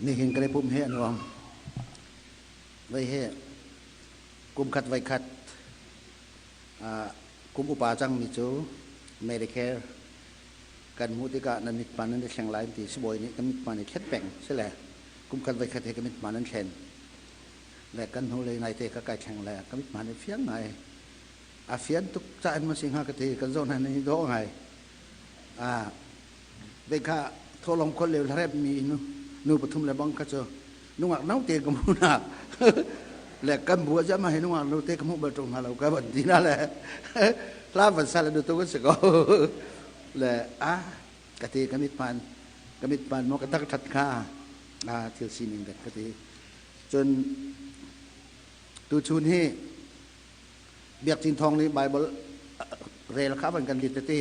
Nihin kan i pumh hi a nuam. Vei hi kum khat voi khat kum upa cangmi cu Medicare kan hmuh tikah nan mithman nan i thleng lai ti sibawi nih kan mithman i thlet peng si le kum khat voi khat he ka mithman an thlen le kan hnu lei naite ka kai thleng le ka mithman i fiang ngai a fian tuk ca in ma si hnga ka ti kan zoh hna ni dawh ngai a ve kha tholong khol le hlarep mi nu nu pathum le bang kha cu nungak no te ka mu na le kan bu ja ma he nungak no te ka mu bal tong na lo ka ban ti na le hla van sa le nu tu kan si ko le a ka ti ka mit pan ka mit pan mo ka tak that kha a thil sining dek ka ti cun tu chun hi Biak Cin Thawng nih Bible rel kha van kan lit tete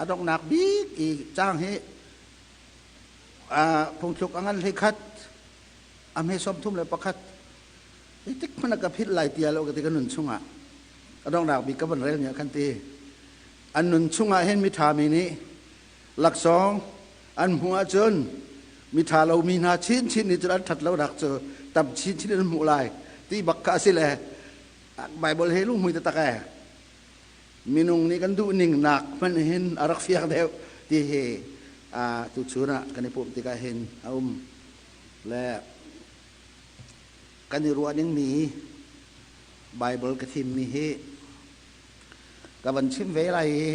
a donghnak bik i caang hi phungthluk a ngan hlei khat a hme 31 hi tik hmanh ka philh lai tia lo ka ti ka nun chungah a donghnak bik ka van rel mi ah khan ti an nun chungah hin miṭha mi nih laksawng an hmuh ahcun miṭha lomi hna chinchin nih cun an ṭhat lonak cu tam chinchin in an hmuh lai ti bak kha a si le Bible he lunghmui taktak ee minung nih kan duh ning nak hmanh hin a rak fiang deuh ti hi tuchun ah kan i pumh tikah hin a um le kan i ruah ning mi Bible ka thim mi hi ka van chim ve lai i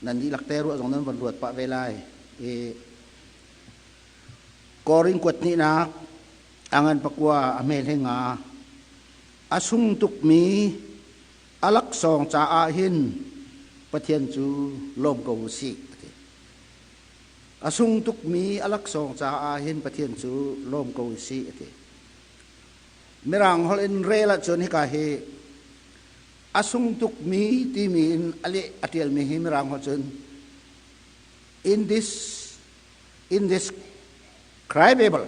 nan dihlak te ruah zong nan van ruat pah ve lai i Korin kuat hnihnak a ngan pakua a hmel he nga a sung tukmi a laksawng caah hin Pathian cu lawm ko u sih a ti. A sung tukmi a laksawng caah hin Pathian cu lawm ko u sih a ti. Mirang holh in rel ahcun hika hi a sung tukmi timi in a leh a ṭialmi hi Mirang holh cun in this indescribable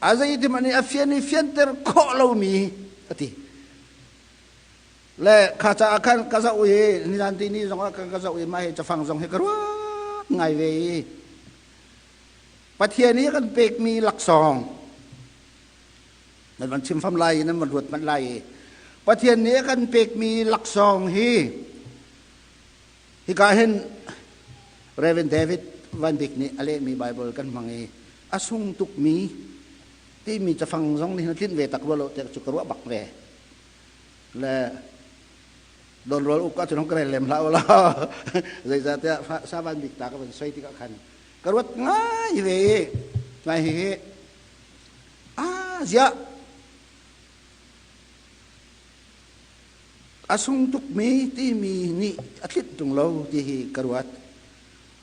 a zeitim an i a fian i fianter khawh lomi a ti le kha caah khan ka zoh i nizan ti ni zong ah ka zoh i mah hi cafang zong hi ka ruat ngai ve i Pathian i kan pekmi laksawng nan van chim fam lai i nan van ruat manh lai i Pathian nih a kan pekmi laksawng hi Hika hin Reverend David Van Bik nih a lehmi Bible kan hmang i a sung tukmi timi cafang zong nih hin a tlinh ve tak rua lo tiah cu ka ruah bak ve. Le don rual uk ahcun hong ka rel lem hlah u law zeicahtiah sa Van Bik ta ka van soi tikah khan ka ruat ngai ve i ngai hihi ah ziah A sung tukmi timi nih a tlinh ṭung lo ti hi ka ruat.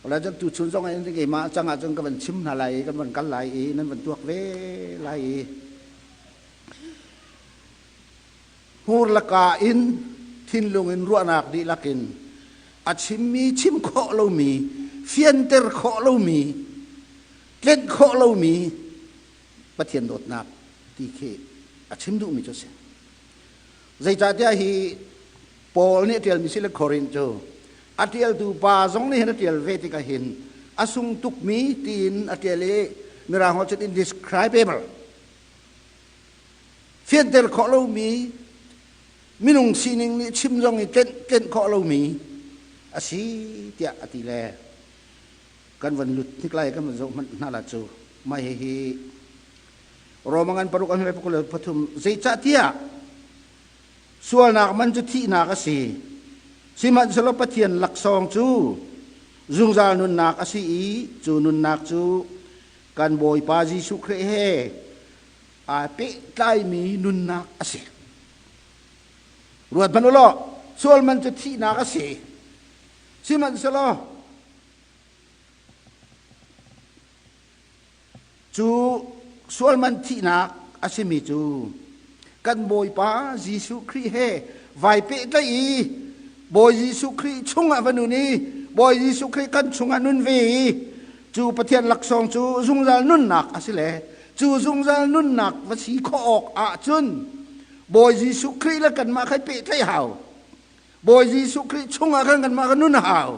Wala cun tuchun zong in keimah cang ahcun ka van chim hna lai i kan van kal lai i nan van tuak ve lai i hmur laka in thinlung in ruahnak dihlak in a chimmi chim khawh lomi fianter khawh lomi tlenh khawh lomi Pathian dawtnak ti khi a chim duhmi cu a si. Zeicahtiah hi Paul nih a ṭialmi si le Korin cu a ṭialtu pa zong nih hin a ṭial ve tikah hin a sung tukmi tiin a ṭial i Mirang holh cun indescribable fianter khawh lomi minung sining nih chim zong i tlenh tlenh khawh lomi a si tiah a ti le kan van lut hnik lai kan van zoh hmanh hna la cu mah hihi Roma ngan paruk an 23 zeicahtiah sualnak man cu thihnak a si sihmanhsehlaw Pathian laksawng cu zungzal nunnak a si i cu nunnak cu kan Bawipa Jesuh Khrih he aa pehtlaimi nunnak a si. Ruat hmanh u law sual man cu thihnak a si sihmanhsehlaw Cu sualman thihnak a simi cu kan Bawipa Jesuh Khrih he vai pehtlaih i Bawi Jesuh Khrih chungah va nun i Bawi Jesuh Khrih kan chungah nun ve i cu Pathian laksawng cu zungzal nunnak a si le cu zungzal nunnak va si khawh awk ahcun Bawi Jesuh Khrih le kanmah kha pehtlaih hau. Bawi Jesuh Khrih chungah khan kanmah kan nun a hau.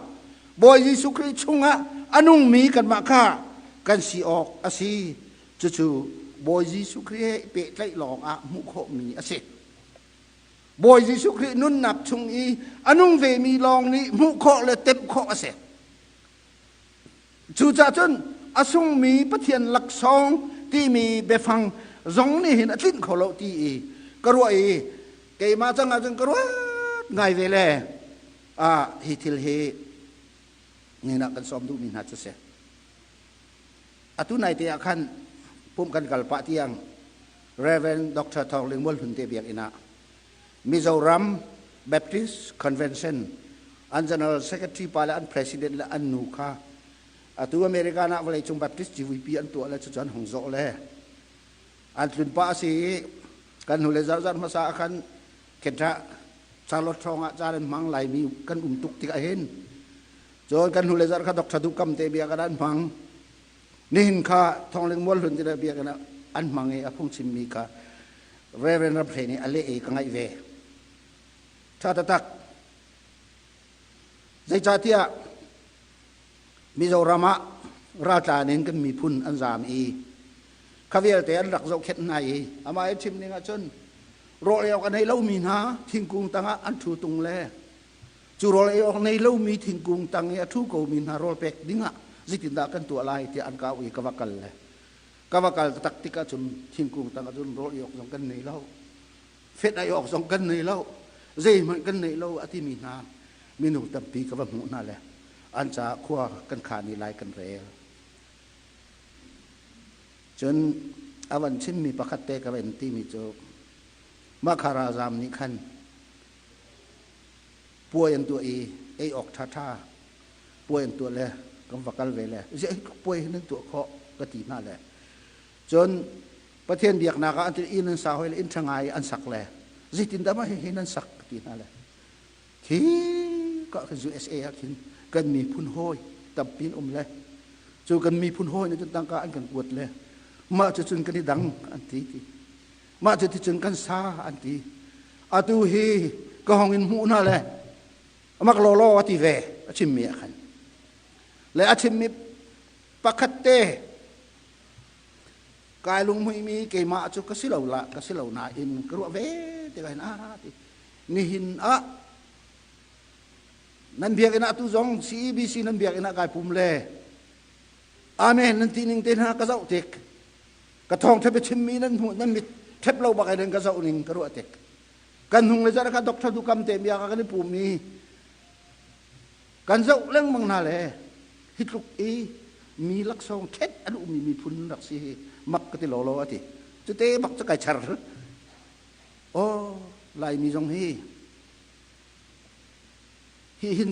Bawi Jesuh Khrih chungah a nungmi kanmah kha kan si awk a si. Cucu Bawi Jesuh Khrih he pehtlaih lawng ah hmuh khawhmi a si. Bawi Jesuh Khrih nunnak chung i a nung vemi lawng nih hmuh khawh le temh khawh a si. Cucaah cun a sungmi Pathian laksawng timi biafang zong nih hin a tlinh kho lo ti i ka ruah i keimah cang ahcun ka ruat ngai ve le ah hi thil hi nihin ah kan sawm duhmi hna cu si. Atu naite ah khan pumh kan kal pah tiang Reverend Dr. Thawng Ling Mualhlun te biakinn ah Mizoram Baptist Convention an General Secretary pa le an President le an nu kha atu America ah vawleicung Baptist GVP an tuah le cucu an hung zawh le an tlun pah a si i kan hnulei zarh hmasa ah khan Kenta Charlotte hrawng ah caan an hmang Laimi kan um tuk tikah hin cun kan hnulei zarh kha Dr. Duh Kam te bia kan an hmang nihin kha Thawngling Mualhlun ti le biakinn ah an hmang i a phungchimmi kha Reverend Ramhle nih a leh i ka ngaih ve. Ṭha taktak. Zeicahtiah Mizoram ah raltlan in kan miphun an zaam i kha vialte an rak zohkhenh hna i amah i chim ning ahcun rawl ei awk a nei lomi hna thingkung tangah an ṭhu tung le Cu rawl ei awk nei lomi thingkung tang i a ṭhu komi hna rawl pek dingah zeitindah kan tuah lai tiah an ka auh i ka va kal le ka va kal tak tikah cun thingkung tangah cun rawl ei awk zong kan nei lo, fet ei awk zong kan nei lo, zeihmanh kan nei lo a timi hna minung tampi ka va hmuh hna le an caah khua kan khaan i lai kan rel. Cun a van chimmi pakhat te ka van timi cu mah kha ralzaam nih khan Puai an tuah i ei awk ṭhaṭha puai an tuah le kan va kal ve le ziah hi puai hi nan tuah khawh ka ti hna le cun Pathian biaknak ah an ti inn an sa hoi le inn ṭha ngai an sak le zeitindah mah hihi nan sak ka ti hna le khi ka USA ah khin kan miphun hawi tampi an um le cu kan miphun hawi nih cun tangka an kan kuat le mah cu cun kan i dang an ti ti Mah cuticun kan sa an ti. Atu hi ka hong in hmuh hna le amak lawlaw a ti ve a chimmi ah khan. Le a chimmi pakhat te kai lunghmuimi keimah cu ka si lo la ka si lo nain ka ruah ve ti hin a ti. Nihin ah nan biakinn ah tu zong CEBC nan biakinn ah kai pum le amen nan ti ning te hna ka zoh tik Ka thawngṭha biachimmi nan hmuh nan mit ṭhep lo bak in ka zoh ning ka ruah tik. Kan hnung le zarh kha Dr. Dukam te bia kan i pum i kan zoh lengmang hna le hi tluk i mi laksawng ṭhet an ummi miphun rak si hi mak ka ti lawlaw a ti. Cute bak cu kai char. Aw, Laimi zong hi hi hin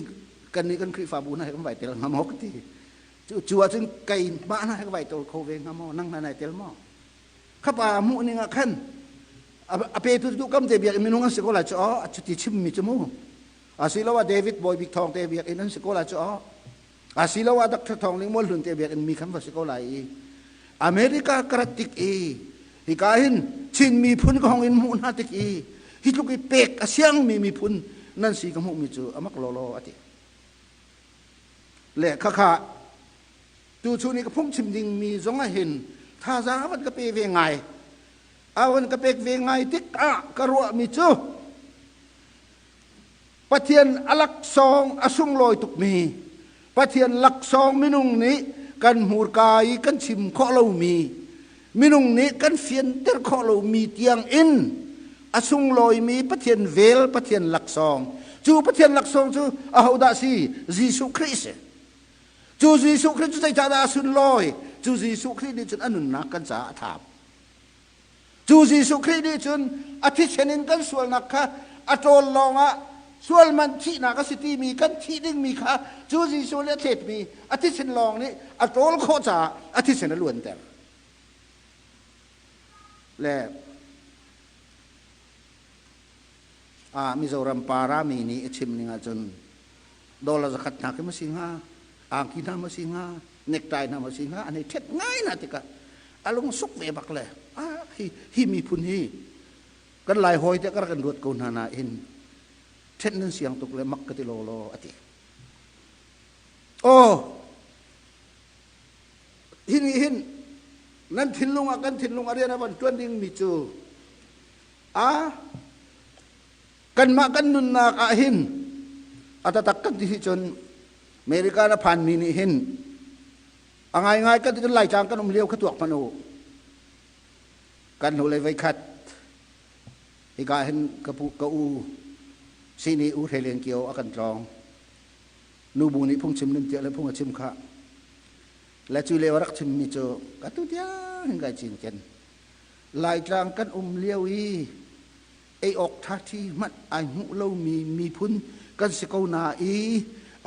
kan nih kan Khrihfabu hna he kan vai tel hnga maw ka ti. Cu ahcun keimah hna he ka vai tel kho ve hnga maw? Nang hna nai tel maw? Khapa hmuh ning ah khan a petu tu kam te biakinn minung an si ko lai cu aw cuti chimmi cu mu asiloah David Bawi Bik Thawng te biakinn an si ko lai cu aw asiloah Dr. Thawng Ling Mual Hlun te biakinn mi khan va si ko lai i America ka rat tik i hika hin Chin miphun ka hong in hmuh hna tik i hi tluk i pek a siangmi miphun nan si ka hmuhmi cu amak lawlaw a ti. Le khakha tuchun i ka phungchim dingmi zong ah hin thazaang a van ka pe ve ngai. A van ka pek ve ngai tik ah ka ruahmi cu Pathian a laksawng a sunglawi tukmi Pathian laksawng minung nih kan hmurka i kan chim khawh lomi minung nih kan fianter khawh lomi tiang in a sunglawimi Pathian vel Pathian laksawng cu Pathian laksawng cu ahodah si Jesuh Khrih si cu Jesuh Khrih cu zeicahdah a sunlawi cu Jesuh Khrih nih cun a nunnak kan caah a thap Cu Jesuh Khrih nih cun a thisen in kan sualnak kha a ṭawl lawngah sual man thihnak a si timi kan thih dingmi kha cu Jesuh nih a thletmi a thisen lawng nih a ṭawl khawh caah a thisen a luanter. Le ah Mizoram para mi nih a chim ning ahcun dollar zakhat hna khi ma si hnga angki hna ma si hnga necktie hna ma si hnga an hei ṭhet ngai na tikah a lung suk ve bak le ah hi hi miphun hi kan lai hawi te kar kan ruat ko hna nain ṭhet nan siang tuk le mak ka ti law law a ti. Oh! Hi nih hin nan thinlung ah kan thinlung a rian a van ṭuan dingmi cu a kanmah kan nunnak ah hin a tatak kan ti hi cun America na phanmi nih hin a ngaingai kan ti cun Laitlang kan um lio kha tuak hmanh u. Kan hnulei voikhat hika hin ka pu ka u sini u Hre Len Kio a kan tlawng. Nubu nih phungchim nan tiah le phung a chim kha. Le cu lio a rak chimmi cu ka tu tiang hin kai cinken. Laitlang kan um lio i ei awk ṭhaṭhi hmanh ai hmuh lomi miphun kan si ko na i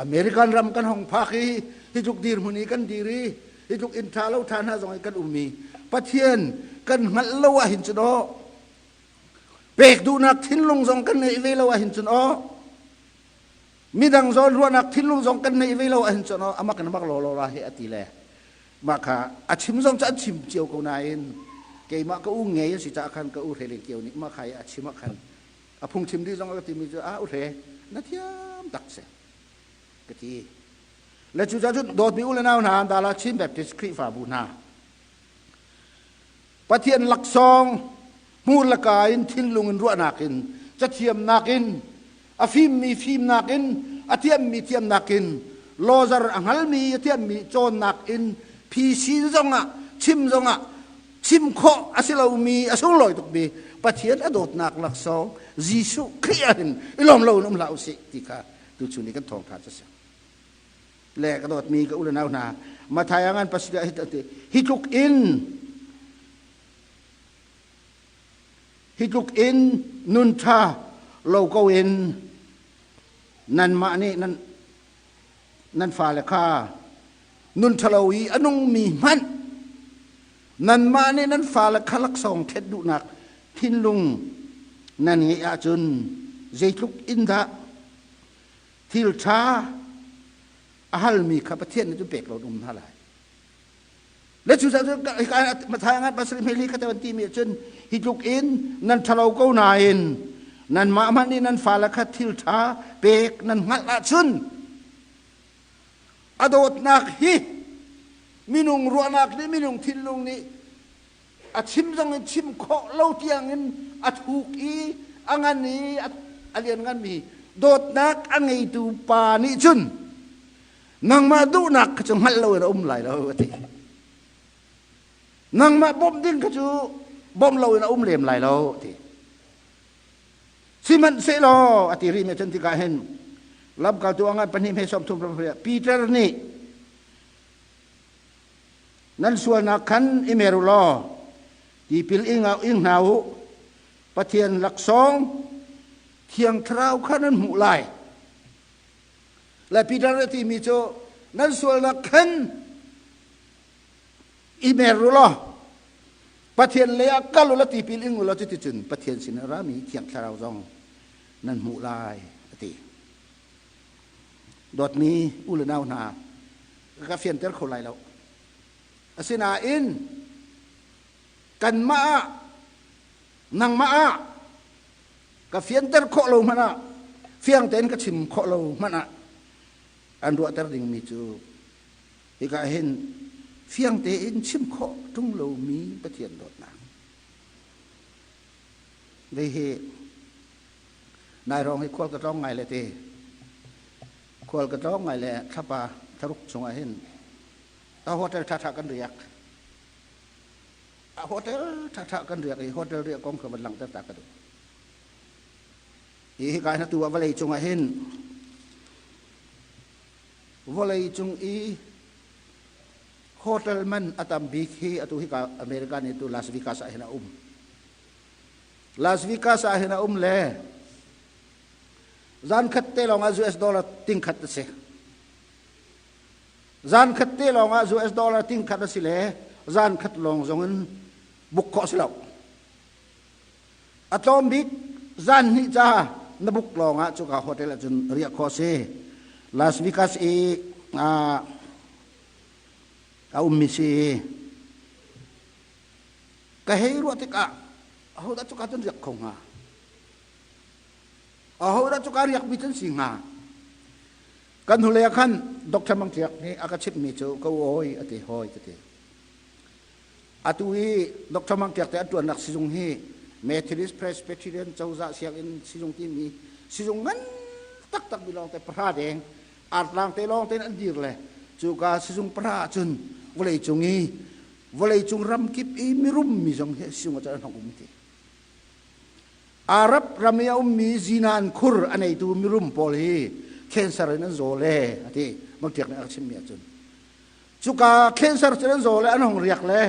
American ram kan hong phak i hi tluk dirhmun i kan dir i hi tluk inn ṭha lo ṭha hna zong i kan um i Pathian kan hngalh lo ahhin cun aw pek duhnak thinlung zong kan ngeih ve lo ahhin cun aw midang zawn ruahnak thinlung zong kan ngeih ve lo ahhin cun aw amak in amak law law ra hi a ti le mah kha a chim zong cu an chim cio ko nain keimah ka u ngei a si caah khan ka u Hre Len Kio nih mah kha i a chim ah khan a phungchim dih zong a ka timi cu a u Hre na thiam tak si ka ti. Le cu cun dawtmi u le nau hna, Dala Chin Baptist Khrihfabu hna, Pathian laksawng hmur le ka in thinlung in ruahnak in cathiamnak in a fimmi fimnak in a thiammi thiamnak in lawzar a hngalmi a thiammi cawnnak in phisin zongah chim zongah chim khawh a si lomi a sunglawi tukmi Pathian a dawtnak laksawng Jesuh Khrih ah hin i lawm lo in um hlah usih ti kha tuchun i kan thawngṭha cu a si. Le ka dawtmi ka u le nau hna, Matthai ah ngan pasarih ah hi tluk in Hi tluk in nun ṭha lo ko in nanmah nih nan, nan fale kha nun ṭhalo i a nungmi hmanh nanmah nih nan fale kha laksawng ṭhet duhnak thinlung nan ngeih ahcun zeitluk in dah thil ṭha a halmi kha Pathian nih cun pek lo um hna lai. Le cu hika Matthai ngan pasarih hmeli kha an timi cun hi tluk in nan ṭhalo ko nain nanmah hmanh nih nan fale kha thil ṭha pek nan hngalh ahcun a dawtnak hi minung ruahnak nih minung thinlung nih a chim zong in chim khawh lo tiangin a thuk i a ngan i a liannganmi dawtnak a ngeitu pa nih cun Nangmah duhnak kha cu hngalh loin a um lai lo a ti. Nangmah bawmh ding kha cu bawmh loin a um lem lai lo a ti. Sihmanhsehlaw a ti rih mi cun tikah hin lamkaltu a ngan pahnih hme 30 Peter nih nan sualnak khan i mer u law tipil ing hna u, Pathian laksawng Thiang Thlarau kha nan hmuh lai. Le Peter a timi cu nan sualnak khan i mer u law Pathian lei ah kal u law tipil ing u law cuticun Pathian sin a rami Thiang Thlarau zong nan hmuh lai a ti. Dawtmi u le nau hna, ka fianter kho lai lo. Asinain kanmah ah nangmah ah ka fianter khawh lo hmanh ah fiang tein ka chim khawh lo hmanh ah an ruahter dingmi cu hika hin fiang tein chim khawh ṭung lomi Pathian dawtnak vei hi nai rong hi khual ka tlawng ngai le ti khual ka tlawng ngai le thlapa thlaruk chungah hin a hotel ṭhaṭha kan riak. A hotel ṭhaṭha kan riak i hotel riah kong kha van langhter ta ka duh. Hi hika hin atu ah vawlei cungah hin vawlei cung i hotel man a tam bik hi atu hika America nih tu Las Vegas ah hin a um. Las Vegas ah hin a um le zan khat te lawng ah US dollar ting khat a si. Zan khat te lawng ah US dollar ting khat a si le zan khat lawng zong in buk khawh si lo. A tlawm bik zan hnih ca na buk lawng ah cuka hotel ahcun riah khawh si. Las Vegas i a ummi si. Ka hei ruah tikah ahodah cuka cun riak kho hnga? Ahodah cuka riakmi cun si hnga? Kan hnulei ah khan Dr. Mang Tliak nih a ka chimhmi cu ka u awi a ti hawi ka ti. Atu hi Dr. Mang Tiak te a ṭuannak sizung hi Methodist Presbyterian cozah sianginn sizung timi sizung ngan taktak mi lawngte pahra deng artlang te lawng tein an dir le cuka sizung pahra ahcun vawleicung i vawleicung ramkip i mirum mi zong hi sizung ah cun an hong um ti. Arab ram i a ummi zinan khur a neitu mirum pawl hi cancer in an zaw le a ti. Mang Tiak nih a ka chimmi ahcun cuka cancer cu an zaw le an hong riak le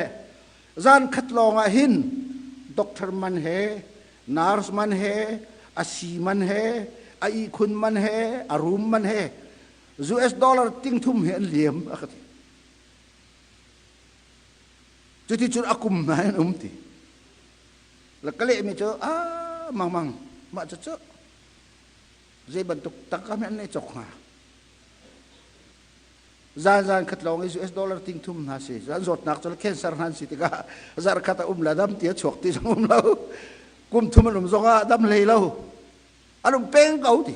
zan khat lawng ah hin doctor man he nurse man he a si man he a ihkhun man he a room man he US dollar ting thum he an liam a ka ti. Cuti cun a kum hna in um ti. La ka lehmi cu a mangmang mah cu cu zei bantuk tangka hmanh an nei cawk hnga. Zan zan khat lawng i US dollar ting thum hna si. Zan zawtnak cu cancer hna an si tikah zarh khat a um la dam ti a chuak ti zong um lo. Kum thum an um zong ah dam hlei lo. An um peng ko ti.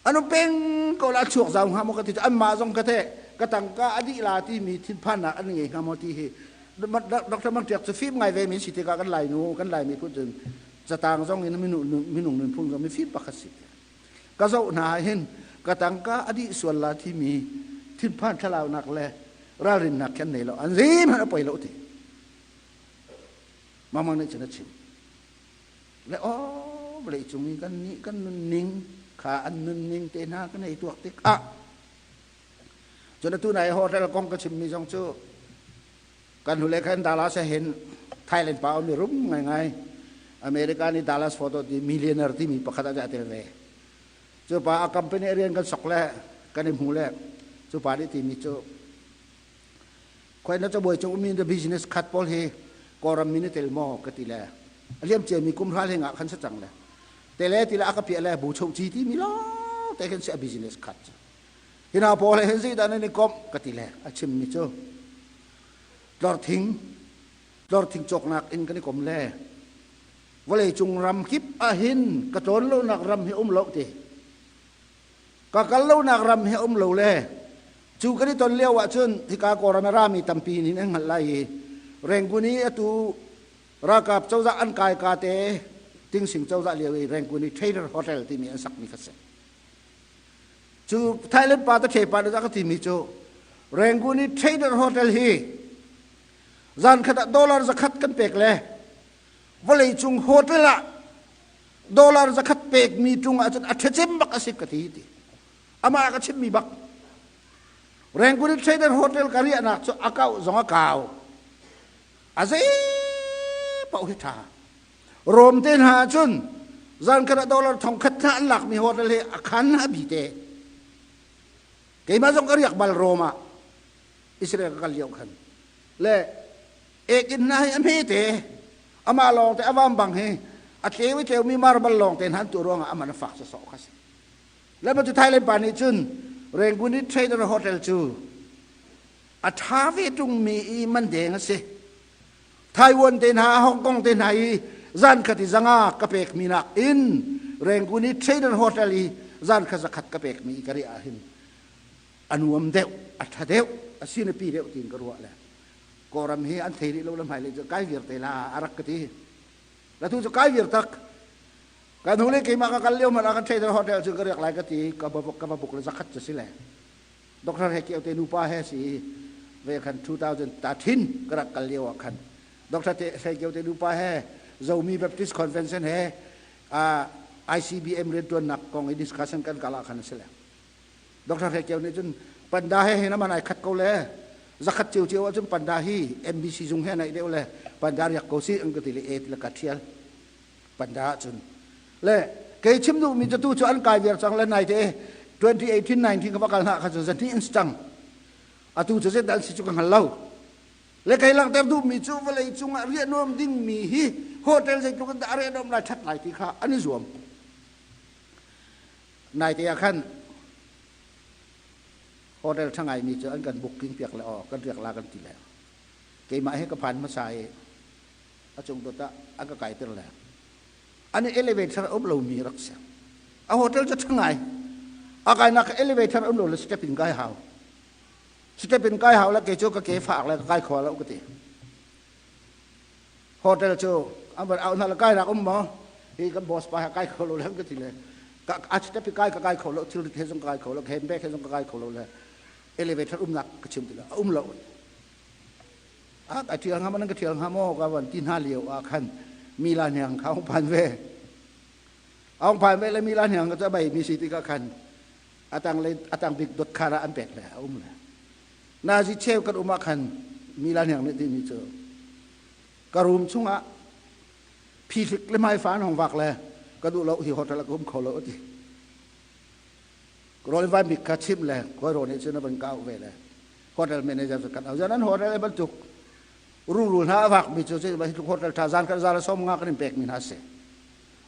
An um peng ko la chuak zau hnga maw ka ti. Anmah zong ka the ka tangka a dih la timi thinphannak an ngei hnga maw ti hi Dr. Mang Tiak cu fim ngai ve mi si tikah kan Lai nu kan Lai miphun cun catang zong in minung nunphung zong mifim pakhat si. Ka zoh hna ah hin ka tangka a dih sual la timi thinphan thlalaunak le ralrinnak khi an nei lo. An zeihmanh a poi lo ti. Mang nih cun a chim. Le aw vawlei cung i kan nih kan nunning kha an nunning te hna kan ei tuak tikah cun atu nai hotel kong ka chimmi zong cu kan hnulei khan Dallas ah hin Thailand pa um i rum ngaingai America nih Dallas photo ti millionaire timi pakhat ah a tel ve. Cu pa a company rian kan sok le kan i hmu le cu pa nih timi cu khoi na cabuai cung ummi the business khat pawl hi Kawlram mi na tel maw ka ti le a liam ciami kum hra hleng ah khan sa cang le tele ti le a ka piah le bu cho chi timi lo te khan si a business khat cu hina pawl he hin zeidah nan i komh ka ti le a chimmi cu tlorthing tlorthing cawknak in kan i kom le vawleicung ram kip ah hin ka tlawn lonak ram hi um lo ti ka kal lonak ram hi um lo le cu kan i ton lio ah cun hika Kawlram a rami tampi nih an hngalh lai i Rangoon i atu ralkap cozah an kai ka te Tingsing cozah lio i Rangoon i Trader Hotel timi an sakmi kha si. Cu Thailand pa te pa nih ka timi cu Rangoon i Trader Hotel hi zan khat ah dollar zakhat kan pek le vawleicung hotel ah dollar zakhat pekmi tung ahcun a ṭhacem bak a si ka ti ti. Amah ka chimmi bak. Rangoon i Trader Hotel ka riahnak cu a kauh zong a kau. A zei paoh hi ṭha. Rom te hna ahcun zan khat ah dollar thong khat hna an lakmi hotel hi a khan a bi te. Keimah zong ka riak bal Rom ah Israel ka kal lio khan. Le ek-inn hna hi a hme te. Amah lawng te a vam bang hi a tleu i tleumi marble lawng te hna an tuah ruangah a man a fak sawsawh kha si. Le cu Thailand pa nih cun Rangoon i Trader Hotel cu a ṭha ve ṭungmi i man deng a si. Taiwan te hna, Hong Kong te hna i zan khat i zanga ka pekmi nak in Rangoon i Trader Hotel i zan khat zakhat ka pekmi ka riah ahhin a nuam deuh, a ṭha deuh, a sinapi deuh tiin ka ruah le Kawlram hi an thei rih lo le hmailei cu kai vir te la a rak ka ti. La tu cu kai vir tak. Kan hnu le keimah ka kal lio hmanh ah kan Trader Hotel cu ka riak lai ka ti ka va buk le zakhat cu si le. Doctor he kio te nupa he si ve khan 2013 ka rak kal lio ah khan Doctor te he kio te nupa he Zomi Baptist Convention he ICBM riantuannak kong i discussion kan kal ah khan a si le Doctor he kio nih cun panda he hin aman ai khat ko le zakhat cio cio ahcun panda hi MBC zung he naih deuh le panda riak ko si an ka ti le e ti le ka thial panda ahcun le kei chim duhmi cu tu cu an kai viar cang le nai te 2018 19 ka va kal hna kha cu zahnih in si cang atu cu zeidah an si cu ka hngal lo le kei langhter duhmi cu vawlei cungah riahnuam dingmi hi hotel zeitluk in dah a riahnuam lai ṭhat lai ti kha an i zuam naite ah khan hotel ṭha ngaimi cu an kan booking piak le aw kan riak la kan ti le keimah he ka phan hmasa i a cung dot ah an ka kaiter le an elevator um lomi rak si a hotel cu ṭha ngai a kainak elevator um lo le step in kai hau. Step in kai hau le kei cu ka ke faak le ka kai kho lo ka ti. Hotel cu an van au hna le kai rak um maw? Hi kan boss pa he kai kho lo le ka ti le ka a step kai ka kai kho lo thil he zong ka kai kho lo handbag he zong ka kai kho lo le elevator umnak ka chim ti lo a um lo. A ka thial ngam an ka thial ngam maw ka van ti hna lio ah khan mi la hniang kha hong phan ve. Aung phan ve le mi la hniang ka bai mi si ti ka khan atang le atang bik dot khara an pek le a um le nazi cheu kan um ah khan mi la hniang nih ti mi cu ka room chungah phihlik le hmai fan hong vak le ka duh lo hi hotel a ka um kho lo ati rawl vai bik kha chim le koi ro nih cun a van ka au ve le hotel manager cu kan au zan an hotel bantuk rungrul hna a vak mi cu hotel tha zan kan za le som nga kan in pek mi hna si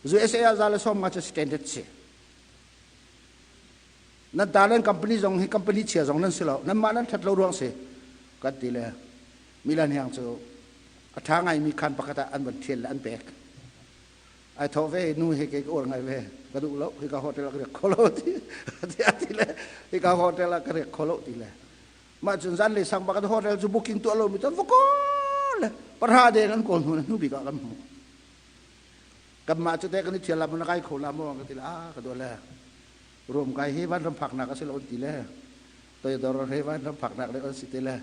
USA ah za le som nga cu standard si nan talent company zong hi company chia zong nan si lo nan mah nan that lo ruang si kan ti le Milan hiang cu a tha ngai mi khan pakhat ah an van thial le an pek ai tho ve nu he ke ka ur ngai ve ka duh lo hi ka hotel ka riak kho lo ti ti le hi ka hotel ah ka riak kho lo ti le mah cun zan le sang bak hotel cu booking tuah lo mi cun vako le parha deng an kawl hnu hnu bik ah kan hmu kanmah cu te kan i thial la na kai kho la maw ka ti le a ka duh le rum kai hi vanram phaknak a si lo ti le toidor he vanram phaknak le on si ti le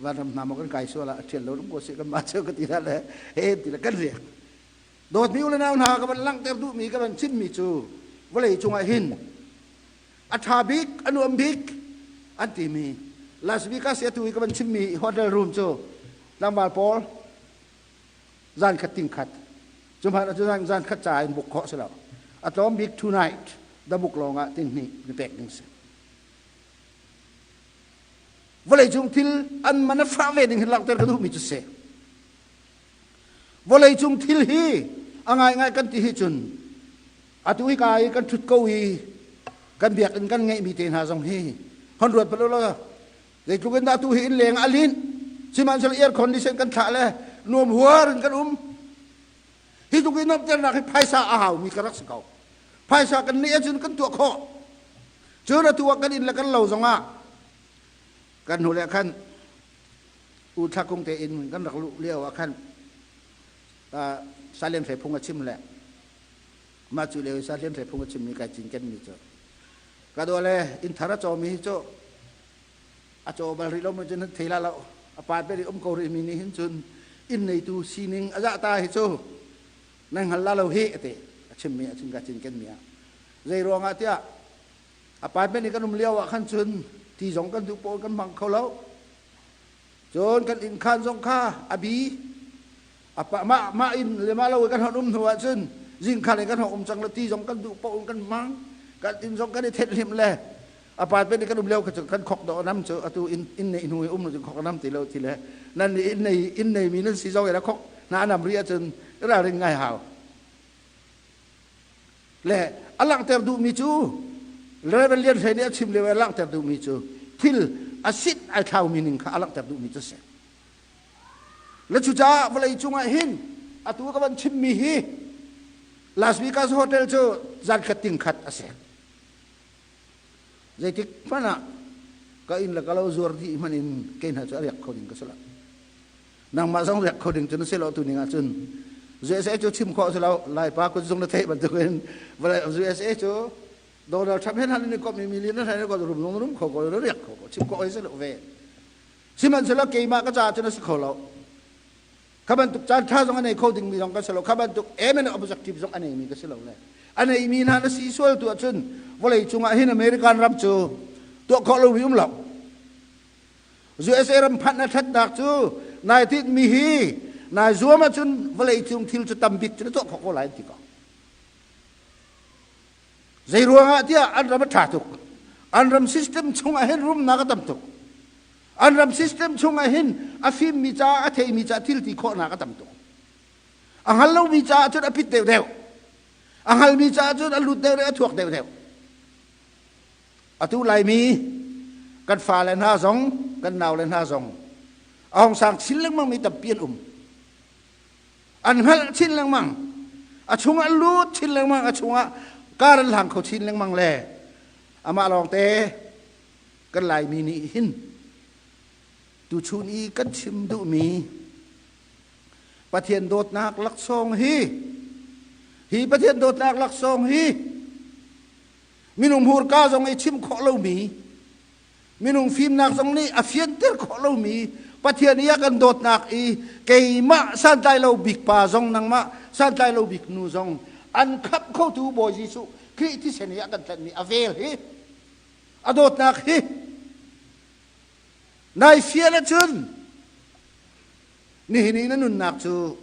vanram hna maw kan kai sual ah a thial lo ko si kanmah cu ka ti la le he ti le kan riak dawtmi u le nau hna ka van langhter duhmi ka van chimmi cu vawlei cungah hin a ṭha bik a nuam bik an timi Las Vegas i atu i ka van chimmi hotel room cu tlangval pawl zan khat ting khat cu hmanh cu zan khat ca in book khawh si lo a tlawm bik two night da book lawng ah ting hnih ni pek ding si vawlei cung thil an man a fah ve ding hin langhter ka duhmi cu si vawlei cung thil hi a ngaingai kan ti hi cun atu hi ka i kan ṭhut ko i kan biakinn kan ngeihmi te hna zong hi hon ruat bal law zeitluk in dah tu hi inn leng a linh sihmanhsehlaw air condition kan thlah le nuam huar in kan um hi tluk in nuamhternak hi phaisa a haumi ka rak si ko phaisa kan neih ahcun kan tuah khawh cun atu ah kan inn le kan lo zongah kan hnu le khan u thla kung te in kan rak luh lio ah khan salian hre phung a chim le mah cu lio i salian hre phung a chimmi kai cinken mi cu ka dua le inn thar a cawmi hi cu a caw bal rih lo mu cun thei la lo a pa pe um ko rih mi nih hin cun inn neitu sining a zah ta hi cu nan hngal la lo hi ate a chimmi a chim ka cinken mi ah zei ruangah tiah apartment i kan um lio ah khan cun ti zong kan duh pawl kan hmang kho lo cun kan inn khan zong kha a bi apa mah mah inn le mah lo kan hon um hnu ah cun zing khan kan hon um cang le ti zong kan duh pawl kan hmang kan inn zong kan i thet hlim le apartment i kan um lio kha cu kan khok do nam cu atu inn inn nei hnu i um cu khok nam ti lo ti le nan nih inn nei inn nei mi nan si zong ila khok na nam ri ahcun ralrin ngai hau le a langhter duhmi cu Reverend Lian Hlei nih a chim lio i a langhter duhmi cu thil a sit ai thlaumi ning kha a langhter duhmi cu a si. Le cucaah vawlei cungah hin atu ka van chimmi hi Las Vegas Hotel cu zan khat ting khat a si. Zeitik hmanh ah ka inn le ka lo zuar dih hmanh in kei hna cu a riak kho ding ka si lo. Nangmah zong riak kho ding cu na si lo tu ning ahcun USA cu chim khawh si lo Laipa kut zung na theih bantukin USA cu Donald Trump he hlan in komh mi million hlan in rum rum rum kho ko riak kho ko chim khawh ai si lo ve sihmanhsehlaw keimah ka caah cun a si kho lo kha bantuk caan ṭha zong a nei kho dingmi zong ka si lo kha bantuk aim and objective zong a neimi ka si lo le a neimi hna na si sual tu ahcun vawlei cungah hin American ram cu tuah khawh lomi um lo USA ram phanh a ṭhatnak cu nai tinhmi hi nai zuam ahcun vawlei cung thil cu tam bik cu na tuah khawh ko lai an ti ko zei ruangah tiah an ram a ṭha tuk an ram system chungah hin rumnak a tam tuk an ram system chungah hin a fimmi caah a theimi caah thil ti khawhnak a tam tuk a hngal lomi caah cun a pit deuhdeuh a hngalmi caah cun a lut deuhdeuh a thuak deuhdeuh Atu Laimi kan fale hna zong kan naule hna zong a hung sang chin lengmang mi tampi an um. An hngalh chin lengmang. A chungah lut chin lengmang, a chungah kar an hlang kho chin lengmang le amah lawngte kan Laimi nih hin Tuchun i kan chim duhmi Pathian dawtnak laksawng hi hi Pathian dawtnak laksawng hi minung hmurka zong i chim khawh lomi minung fimnak zong nih a fianter khawh lomi Pathian i a kan dawtnak i keimah santlai lo bik pa zong nangmah santlai lo bik nu zong an khamh khotu Bawi Jesuh Khrih thisen i a kan tlanhmi a vel hi a dawtnak hi nai fial ahcun nihin i na nunnak cu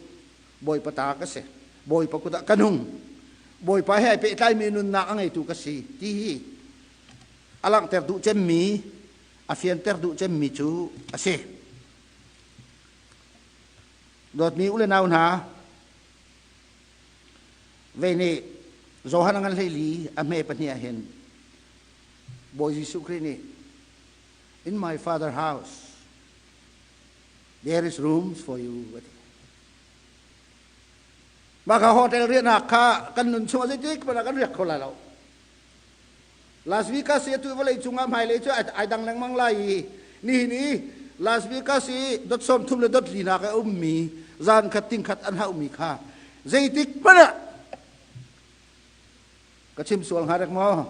Bawipa ta ka si Bawipa kut ah ka nung Bawipa he ai pehtlaimi nunnak a ngeitu ka si ti hi a langhter duh cemmi a fianter duh cemmi cu a si. Dawtmi u le nau hna, ve nih Johan a ngan hleili a hme pahnih ah hin Bawi Jesuh Khrih nih In my father house there is rooms for you a ti. Mah kha hotel riahnak kha kan nun chung ah zeitik hmanh ah kan riak kho lai lo. Las Vegas i atu vawlei cungah hmailei cu ai dang lengmang lai i nihin i Las Vegas i dot 30 le dot linak a ummi zan khat ting khat an hauhmi kha zeitik hmanh ah ka chim sual hnga rek maw?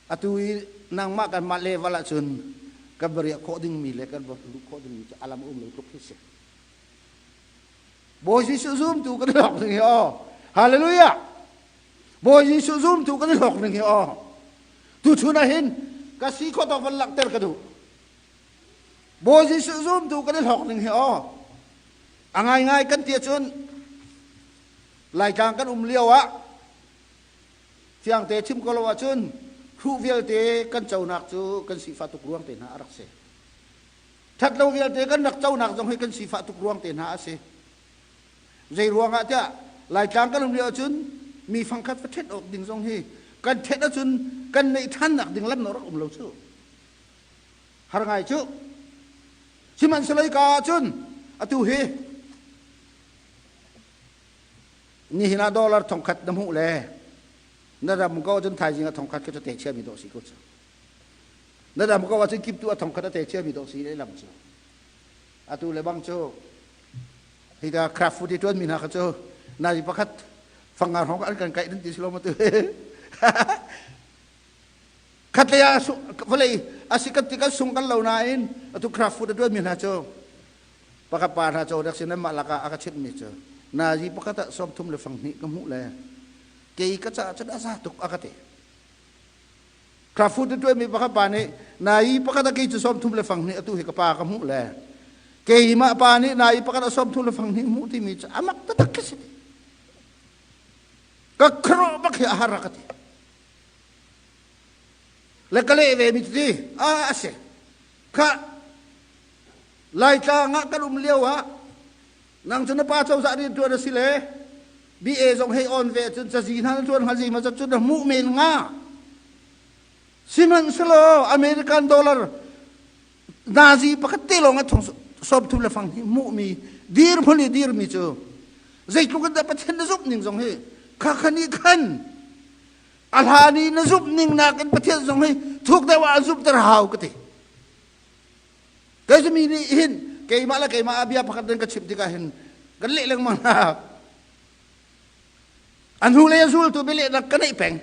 Atu i nangmah kanmah level ahcun kan va riah khawh dingmi le kan va luh khawh dingmi cu alam um lo tluk khi si. Bawi Jesuh zumtu kan i hlawk ding hi aw. Hallelujah! Bawi Jesuh zumtu kan i hlawk ning hi aw. Tuchun ah hin ka si khawh tawk van langhter ka duh. Bawi Jesuh zumtu kan i hlawk ning hi aw. A ngaingai kan ti ahcun Laitlang kan um lio ah fiangte chim ko lo ahcun hruh vialte kan conak cu kan sifah tuk ruang te hna a rak si. Ṭhat lo vialte kan rak conak zong hi kan sifah tuk ruang te hna a si. Zei ruangah tiah Laitlang kan um lio ahcun mi fangkhat va ṭhet awk ding zong hi kan ṭhet ahcun kan neih ṭhannak ding lam rak um lo cu. Har ngai cu. Sihmanhsehlaw ka ahcun atu hi nihin ah dollar thongkhat na hmuh le na ram ko ahcun thaizing ah thongkhat khi cu te chiami dawh si ko cu. Na ram ko ahcun kiptu a thongkhat a te chiami dawh si lehlam cu. Atu le bang cu hika craft food i ṭuanmi hna kha cu nazi pakhat fanga hrawng an kan kaih nan ti si lo ma tu khatlei ah vawlei a si kan ti kan sung kan lo nain atu craft food a ṭuanmi hna cu pakhat pa hna cu rak sin mah lakah a ka chimhmi cu nazi pakhat ah 30 le fang hnih ka hmuh le kei ka caah cun a za tuk a ka ti. Craft food a ṭuanmi pakhat pa nih nai pakhat a kei cu 30 le fang hnih atu hi ka pa ka hmuh le keimah pa nih nai pakhat a 30 le fang hnih hmuh timi cu a mak taktak khi si. Ka khuaruah bak hi a har a ka ti. Le ka leh ve mi ti a a si. Kha Laitlang ah kan um lio ah nang cu na pa cozah rian ṭuan a si le BA zong hei on ve cun cazi hna na ṭuan hnga zi ma cun na hmuh men hnga. Sihmanhsehlaw American dollar nazi pakhat te lawng a thong 30 le fang hi hmuhmi dirhmun i dirmi cu zeitluk in dah Pathian na zumh ning zong hi kha khan i khan a hlan i na zumh ning nakin Pathian zong hi thuk deuh ah a zumhter hau ka ti. Kei cu mi nih hin keimah le keimah a bia pakhat in ka chimh tikah hin kan leh lengmang hna. A hnu lei a zultu bialehnak ka neih peng.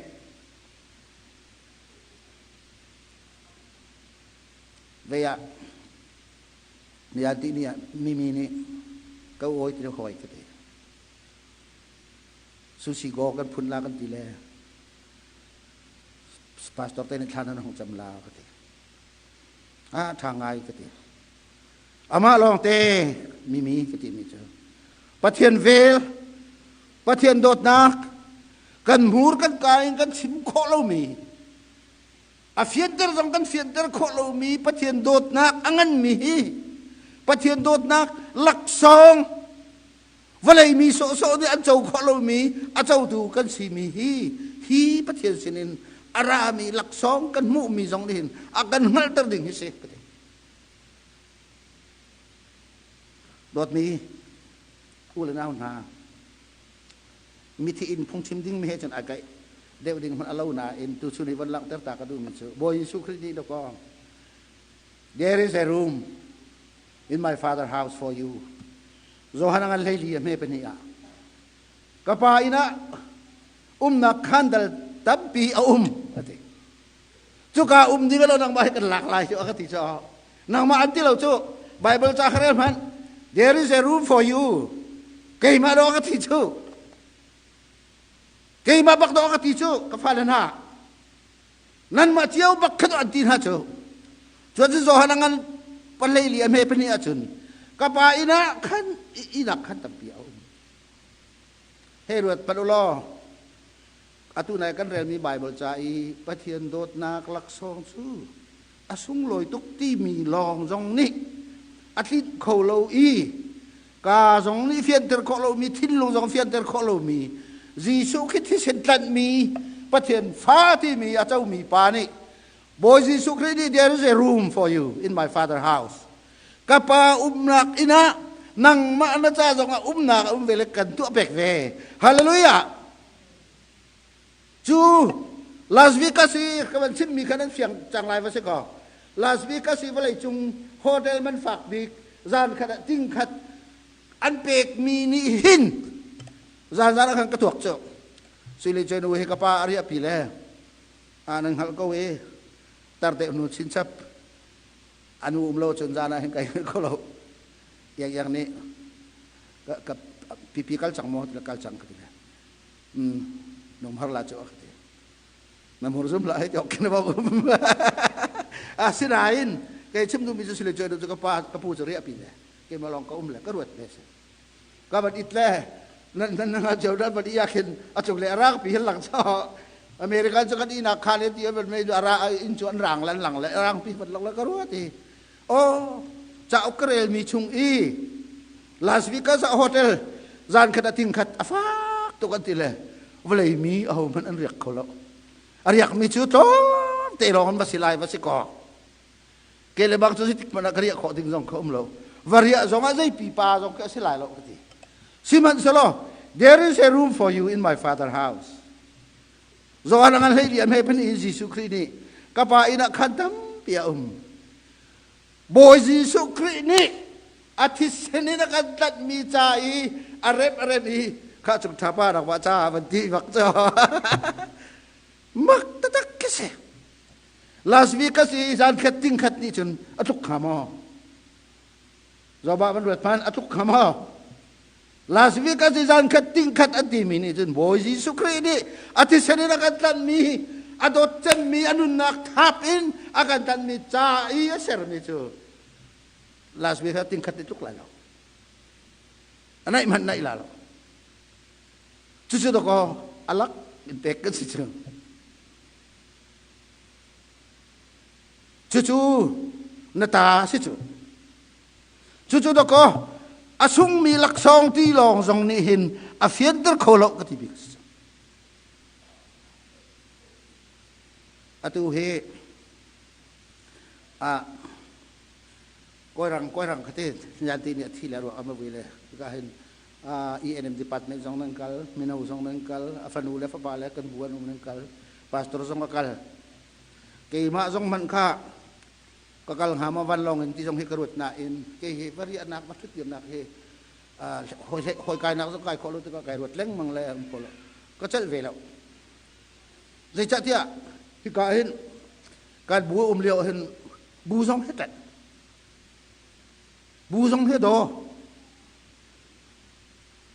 Vei ah ni ah ti ni ah mimi nih ka awi ti hawi ka ti. Sushi go kan phun la kan ti le pastor te nih thla nan hung cam la ka ti. Ah ṭha ngai ka ti. Amah lawngte mimi ka timi cu Pathian vel, Pathian dawtnak kan hmur kan ka in kan chim khawh lomi a fianter zong kan fianter khawh lomi Pathian dawtnak a nganmi hi Pathian dawtnak laksawng vawlei mi sawhsawh nih an co khawh lomi a cotu kan simi hi hi Pathian sinin a rami laksawng kan hmuhmi zong nih hin a kan hngalhter ding hi si ka ti. Dawtmi u le nau hna, mithi in phungchim ding mi he cun ai kaih deuh ding hmanh a lo nain tuchun hi von langhter ta ka duhmi cu Bawi Jesuh Khrih nih dawkaw there is a room. in my father house for you. Johan ngan hlei li a hme pahnih ah. Ka pa inn ah umnak khan dal tampi a um a ti. Cuka um ding lo nangmah hi kan lak lai cu a ka ti cu. Nangmah an ti lo cu. Bible ca kha rel hmanh. There is a room for you. Keimah do ka ti cu. Keimah bak do ka ti cu ka fale hna. Nanmah cio bak kha an ti hna cu. Cun cu Johan a ngan palei li a hme pahnih ahcun ka pa inn ah khan inn ah khan tampi a um. Hei ruat hmanh u law atu nai kan relmi Baibal ca i Pathian dawtnak laksawng cu a sunglawi tuk timi lawng zong nih a tlinh kho lo i ka zong nih fianter khawh lomi thinlung zong fianter khawh lomi Jesuh khi thisen tlanhmi Pathian fa timi a comi pa nih Bawi Jesuh Khrih nih there is a room for you in my father house. Ka pa umnak inn ah nangmah na ca zong ah umnak a um ve le kan tuah pek ve. Hallelujah! Cu Las Vegas i ka van chimmi kha nan fiang cang lai va si kaw Las Vegas i vawleicung hotel man fak bik zan khat ah ting khat an pekmi nih hin zan zan ah khan ka tuak cu sui le nu hi ka pa a riah pi le a nan hngalh ko i tar deuh hnu chinchap anu um lo cun zan ah hin kai ko lo iang iang nih ka pipi kal cang maw kal cang ka ti le num har la cu ka ti na mur zum la hei ti ok na ba um asinain kei chim duhmi cu sile cu ka pa ka pu cu riah pi le keimah lawng ka um le ka ruat ve si ka van it le nan nan nga cheu dan van iya khin a cung le arang pi hin lang cho American cu kan inak khan ti van mei ara in cu an rang lan lang le rang pi van lang le ka ruat i oh cauk ka rel mi chung i Las Vegas ah hotel zan khat a ting khat a fak tuk an ti le vawlei mi aho hmanh an riak kho lo a riak mi cu tlawm te lawng an va si lai va si ko ke le bang cu tik hmanh ah ka riah khawh ding zong kha um lo va riah zong ah zei pipa zong khi a si lai lo ka ti sihmanhsehlaw there is a room for you in my father house Johan ngan hlei lian he phan in Jesuh Khrih nih ka pa inn ah khan tampi a um Bawi Jesuh Khrih nih a thisen in a kan tlanhmi ca i a rem a rem i kha cung thapa rak wa ca van ti bak cu mak taktak khi si Las Vegas i zan khat ting khat nih cun a tluk hnga maw Zoba van ruat hman a tluk hnga maw Las Vegas i zan khat ting khat an timi nih cun Bawi Jesuh Khrih nih a thisen in a kan tlanhmi a dawt cemmi a nunnak thap in a kan tlanhmi ca i a sermi cu Las Vegas ting khat nih tluk lai lo a naih hmanh naih la lo cucu dakaw alak in pek kan si cu Cucu na ta si cu. Cucu dakaw a sungmi laksawng ti lawng zong nih hin a fianter kho lo ka ti bik si. Atu hi a kawirang kawirang khate nyanti nih a thi le ruak ama vui le ka hin ENM department zong nan kal mino zong nan kal a fanu le fapa le kan bu an um nan kal pastor zong a kal Keimah zong hmanh kha ka kal hnga maw vanlawng in ti zong hi ka ruat nain kei hi va riahnak va ṭhutdirnak hi hawi kainak zong kai khawh lo tikah kai ruat lengmang le um ko lo ka celh ve lo. Zeicahtiah hika hin kan bu um lio hin bu zong hi ṭanh bu zong hi daw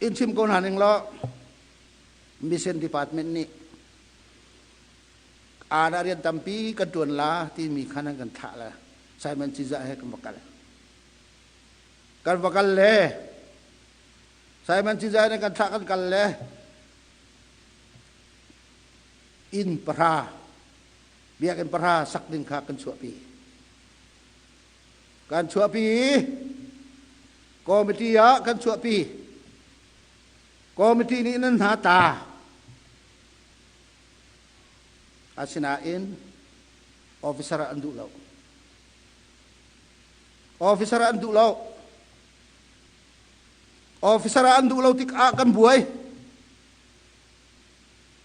in chim ko hna ning law mission department nih Aa rian tampi kan ṭuan la timi khan an kan thlah le Simon Cinzah he kan va kal. Kan va kal le Simon Cinzah he kan thlah kan kal le inn pahra biakinn pahra sak ding kha kan chuahpi. Kan chuahpi i committee ah kan chuahpi. Committee nih nan hna ta. Asinain officer ah an duh lo. Officer ah an duh lo. Officer ah an duh lo tikah kan buai.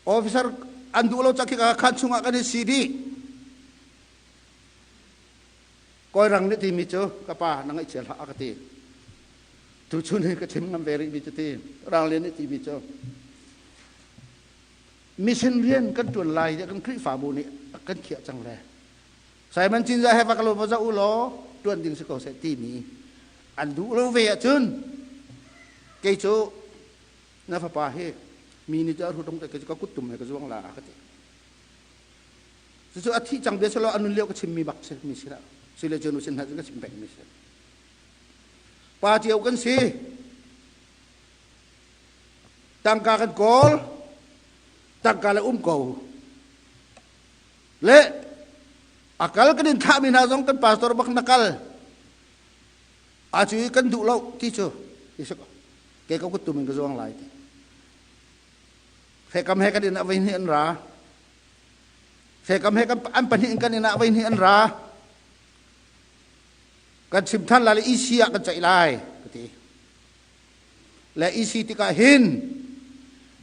Officer an duh lo cak tikah khan chungah kan i si dih. Kawi rang nih timi cu ka pa na ngaihchia hlah a ka ti. Tuchun hi ka chim ngam ve rih mi cu ti. Rang Lian nih timi cu mission rian kan tuan lai tiah kan Khrihfabu nih kan khiah cang le Simon Cinzah he va ka lo va zoh u law tuan ding si ko seh timi an duh lo ve ahcun kei cu na fapa hi mi nih cu a hrut te ka kuttum he ka zuang la ka ti. Cucu a thih cang bia selaw a nun lio ka chimmi bak si mi si si le cu nu sin hna cu ka chim peng mi si. Pa cio kan si. Tangka kan kawl. Tangka le um ko. Le a kal kan in thahmi hna zong kan pastor bak na kal. A cu kan duh lo ti cu ti si ko. Ke ka kuttum in ka zuang lai ti. Fekam he kan in a voi hnih an ra. Fekam he an pahnih in kan inn ah voi hnih an ra. Kan chim than lai le EC ah kan ceih lai ka ti. Le EC tikah hin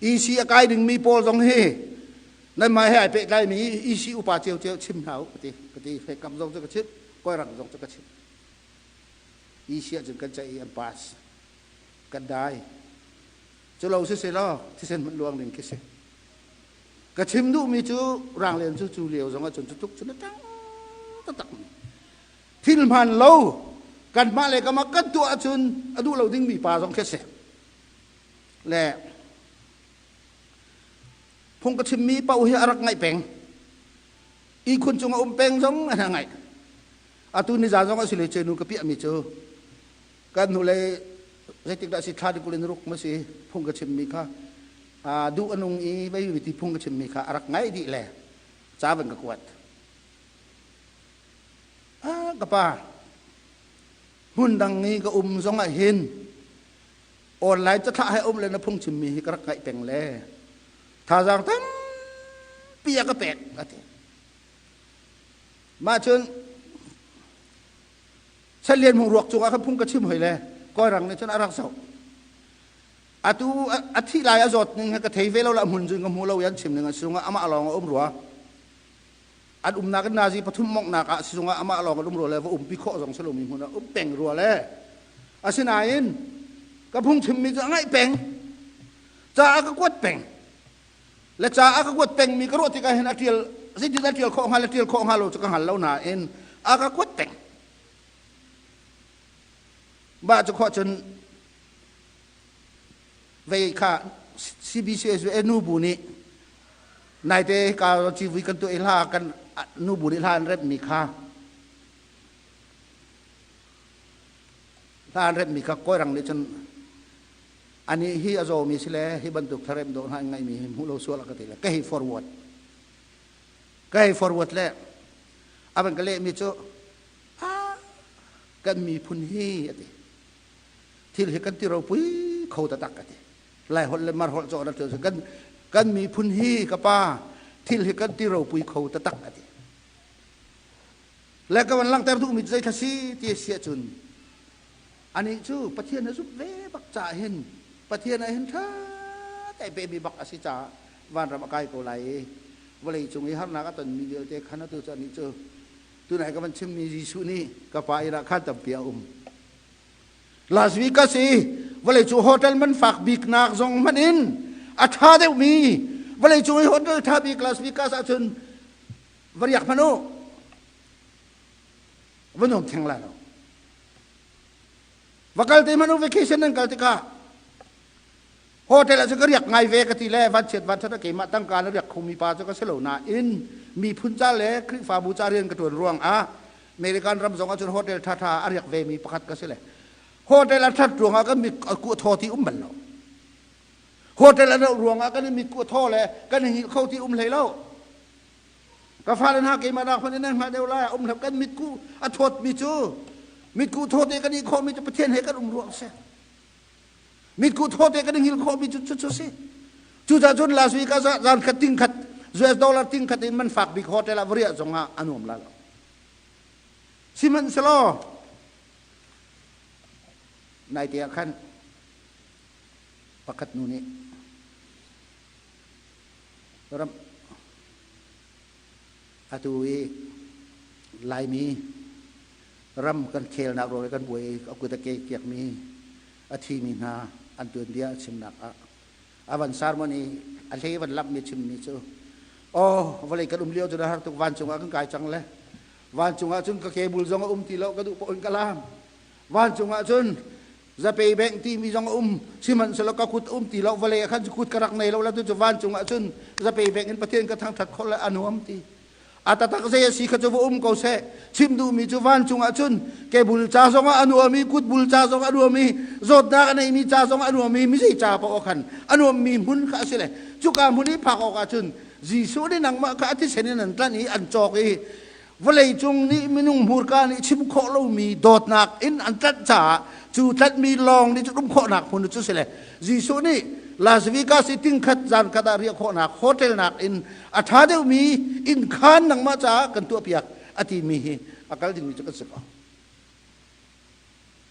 EC a kai dingmi pawl zong hi nanmah he ai pehtlaimi EC upa ciocio chim hna u ka ti. Ka ti fekam zong cu ka chimh, Kawlram zong cu ka chimh. EC ah cun kan ceih i an pass. Kan dai. Cu lo si selaw thisen hmanh luang ding khi si. Ka chim duhmi cu ranglen cu cu lio zong ahcun cu tuk cun a ṭang taktak mi. Thil hmaan lo kanmah le kamah kan tuah ahcun a duh lo dingmi pa zong khi a si. Le phung ka chimmi paoh hi a rak ngaih peng. Ihkhun cung a um peng zong a ngaih. Atu ni zan zong a si le cenu ka piahmi cu kan hnulei zeitik dah si thla 26 ma si phung ka chimmi kha duh a nung i vei ti phung ka chimmi kha a rak ngaih dih le ca van ka kuat. Ka pa hmun dang i ka um zong ah hin online cathlah he um le na phung chimmi hi ka rak ngaih peng le thazaang tampi a ka pek a ti. Mah cun Salian hmung ruak cungah khan phung ka chim hoi le Kawlrang nih cun a rak zoh. Atu a thih lai a zawt ning ka thei ve lo la hmun cun ka hmu lo i an chim ning a sungah amah lawng a um rua. An umnak in nazi pathum mongnak ah sizungah amah lawng an um rua le va umpi khawh zong si lomi hmun ah um peng rua le asinain ka phung chimmi cu a ngaih peng. Ca a ka kuat peng. Le ca a ka kuat pengmi ka ruah tikah hin a ṭial zeitin a ṭial khawh hnga le ṭial khawh hnga lo cu ka hngal lo nain a ka kuat peng. Mah cu khawh cun vei kha CBCS nu bu nih naite ka civui kan tuah i hla kan nu bu nih hla an remhmi kha hla an remhmi kha Kawirang nih cun anih hi a zawmi si le hi bantuk thlarem dawh hna in ngaihmi hi hmuh lo sual a ka ti le ka hei forward ka hei forward le a van ka lehmi cu kan miphun hi a ti thil hi kan ti ropui kho taktak a ti lai holh le mar holh cawh na kan kan miphun hi ka pa thil hi kan ti ropui kho taktak a ti le ka van langhter duhmi zei thla si ti si ahcun Anih cu Pathian a zumh ve bak caah hin Pathian ah hin ṭha te pehmi bak a si caah vanram a kai ko lai i vawlei cung i harnak a tonmi vialte khan atu cu anih cu tunai ka van chimmi Jesuh nih ka pa inn ah khan tampi a um. Las Vegas i vawlei cu hotel man fak bik nak zong hmanh in a ṭha deuhmi vawlei cung i hotel ṭha bik Las Vegas ahcun va riak hmanh u va nuam theng lai lo. Va kal te hmanh u vacation nan kal tikah hotel ah cun ka riak ngai ve ka ti le vanchiat vanṭhat ah keimah tangka na riak khomi pa cu ka si lo nain miphun ca le Khrihfabu ca rian ka ṭuan ruangah American ram zong ah cun hotel ṭhaṭha a riak vemi pakhat ka si le hotel a ṭhat ruangah kan mit ku thaw ti um bal lo. Hotel a doh ruangah kan i mit ku thaw le kan i hngilh kho ti um hlei lo. Ka fale hna keimah nak hmanh in nan hngalh deuh lai um hlah kan mitkuh a thawtmi cu mitkuh thawte kan i khawhmi cu Pathian he kan um ruang si. Mitkuh thawte kan i hngilh khawhmi cu cu si. Cucaah cun last week ah zan khat ting khat US dollar ting khat in man fak bik hotel ah va riah zong ah a nuam la lo. Sihmanhsehlaw naite ah khan pakhat nu nih ram atu i Laimi Ram kan khelnak ruang i kan buai a kut a ke kiakmi a thimi hna an tuanbia a chimnak ah a van sermon i a hlei van lamhmi chimmi cu aw vawlei kan um lio cu na har tuk, vancung ah kan kai cang le vancung ah cun ka kebul zong a um ti lo, ka duh paoh in ka lam. Vancung ah cun zapei bengh timi zong a um, sihmanhsehlaw ka kut um ti lo. Vawlei ah khan kut ka rak nei lo la, tu cu vancung ah cun zapei bengh in Pathian ka thangthat khawh le a nuam ti. A tatak zei a si kha cu va um ko seh, chim duhmi cu vancung ah cun kebul ca zong ah a nuam i kutbul ca zong a nuam i zawtnak a neimi ca zong a nuam i mi zei ca paoh khan a nuammi hmun kha a si le cuka hmun i phak awk ah cun Jesuh nih nangmah kha a thisen in an tlanh i an cawk i vawlei cung nih minung hmurka nih chim khawh lomi dawtnak in an tlanh caah cu tlanhmi lawng nih cu um khawhnak hmun cu si le Jesuh nih Las Vegas i tingkhat zan khat ah riah khawhnak hotel nakin a ṭha deuhmi inn khaan nangmah caah kan tuahpiak a timi hi a kal dingmi cu kan si ko.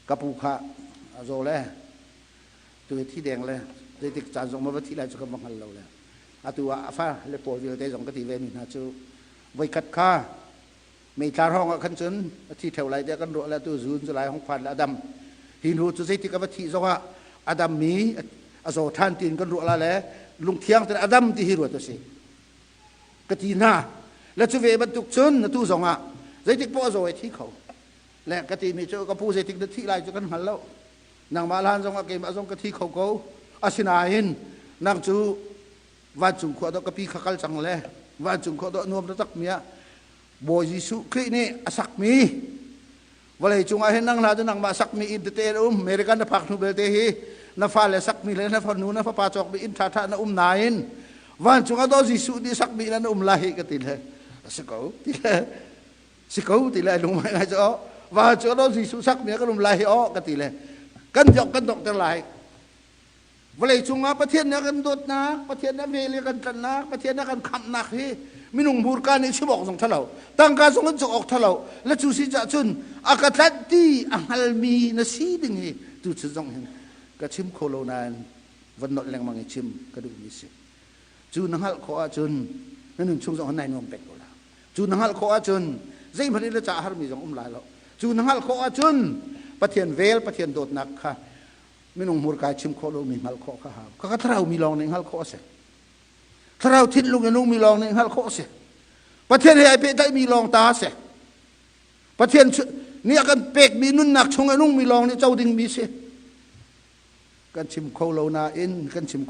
Ka pu kha a zaw le tu hi thi deng le zeitik caan zong ma va thi lai cu ka va hngal lo le atu ah a fa le pawl vialte zong ka ti ve mi hna cu voikhat kha meitla hrawng ah khan cun a thi theo lai tiah kan ruah le atu zun cu lai hong phan le a dam. Hi hnu cu zeitik a va thih zong ah a dam mi a zaw ṭhan tiin kan ruah la le lungthiang tein a dam ti hi ruat a si ka ti hna le cu ve bantuk cun na tu zong ah zeitik poah a zaw ai thi kho le ka ti mi cu ka pu, zeitik na thih lai cu kan hngal lo, nangmah hlan zong ah keimah zong ka thi kho ko. Asinain nang cu vancung khua dawh ka pi kha kal cang le vancung khua dawh nuam taktak mi ah Bawi Jesuh Khrih nih a sakmi vawlei cungah hin nang hna cu nangmah sakmi inn tete na um. American na phak hnu belte hi na fale sakmi le na fanu na fapa cawkmi inn ṭhaṭha na um nain vancung ah daw Jesuh nih sakmi na um lai ka ti le si ko ti le si ko ti le lung ngai cu vancung ah daw Jesuh sakmi kan um lai hi aw ka ti le kan jok kan dokter lai. Vawlei cungah Pathian nih a kan dawtnak, Pathian nih a vel i a kan tlanhnak, Pathian nih a kan khamhnak hi minung hmurka nih chim awk zong ṭhalo, tangka zong in cawk awk ṭhalo. Le cu si cah cun a ka tlanh ti a hngalmi na si ding hi tu chun zong hin ka chim kho lo nain van nolh lengmang i chim ka duhmi si. Cu na hngalh khawh ahcun na nun chung zong nai nuam peng ko la. Cu na hngalh khawh ahcun zeihmanh in na ca harmi zong um lai lo. Cu na hngalh khawh ahcun Pathian vel, Pathian dawtnak kha minung hmurka chim khawh lomi hngalh khawh kha hau. Kha thlarau mi lawng nih hngalh khawh a si. Thlarau thinlung in nungmi lawng nih hngalh khawh a si. Pathian he ai pehtlaihmi lawng ta a si. Pathian nih a kan pekmi nunnak chung a nungmi lawng nih co dingmi si. Kan chim kho lo nain kan chim khawh.